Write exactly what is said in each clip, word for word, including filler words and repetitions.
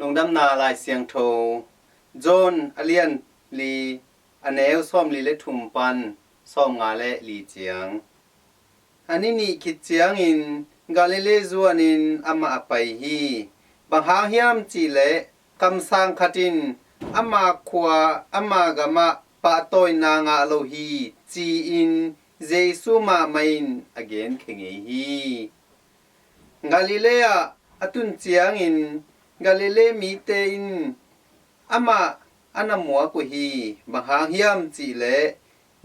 Lungdamna Lai Siangtho, John a lian li, a neu sawmli le thum pan sawmnga le li ciang. A ni nih khit ciangin Galilee zuanin amah a pai hi. Bang hang hiam cihleh kamsang khat in ama khua, ama gamah pahtawina ngah lo hi, ci-in Jesu mahmah in a genkhia ngei hi. Galilee ah a tun ciangin Galilee mite in amah a na muak uh hi. Bang hang hiam cihleh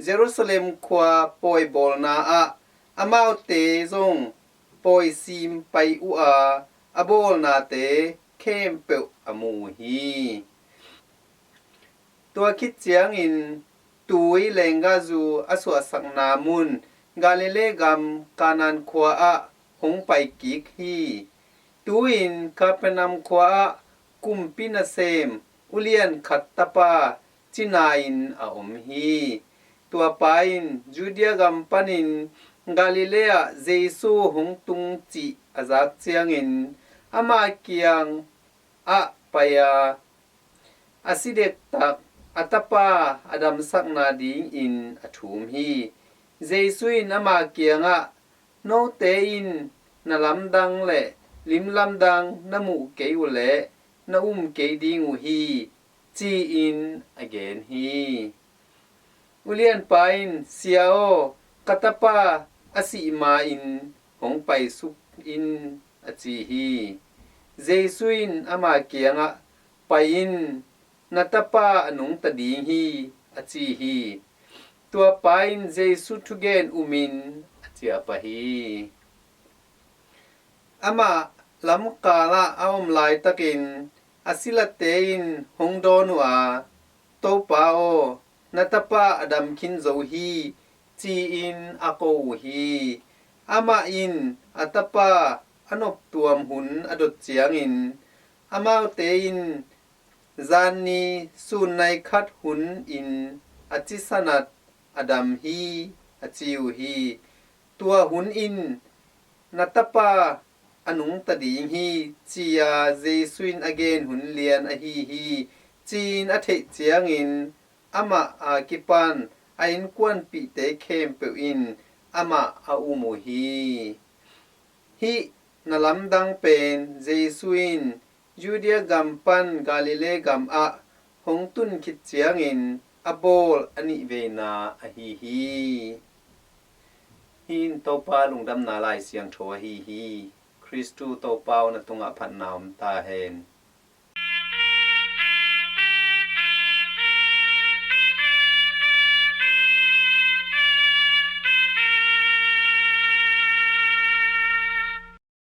Jerusalem khua pawibawlna ah amaute zong pawisim pai uh a, a bawlnate khempeuh a mu uh hi. Tua khit ciangin tui lenggahzu a suahsakna mun Galilee gam Kanaan khua ah hong pai kik hi. Tu-in Kapernaum khua ah kumpi nasem ulian khat tapa cina-in a om hi. Tua pa in Judea gam panin Galilee ah Jesu hong tung cih a zak ciangin ama kiang ah pai a, a si dektak a tapa a damsakna dingin a thum hi. Jesu in ama kiangah, "Note in na lamdang le lim lamdang na muh kei uh leh na um kei ding uh hi," ci-in a gen hi. Ulianpa in, "Sia aw, ka tapa a sih ma-in hong paisuk in," a ci hi. Jesu in ama kiangah, "Pai in, na tapa a nungta ding hi," a ci hi. Tua pa in Jesu thugen umin a ciah pah hi. Amah lamkal ah a om laitakin a silate in hong dawn uh a, "Topa aw, na tapa a dam khin zo hi," ci-in a ko uh hi. Amah in a tapa a noptuam hun a dot ciangin amaute in, "Zanni sun nai khat hunin a cisanat a dam hi," a ci uh hi. Tua hun in, "Na tapa a nungta ding hi," ci-a Jesu in a gen hun lian ahi hi, ci-in a theih ciangin amah a kipan a innkuanpihte khempeuh in amah a um uh hi. Hih na lamdang pen Jesu in Judea gam pan Galilee gam ah hong tun khit ciangin a bawl a nih veina ahi hi. Hih in Topa lungdamna Lai Siangtho ahi hi. Khristu Topa aw, na tungah phatna om ta hen.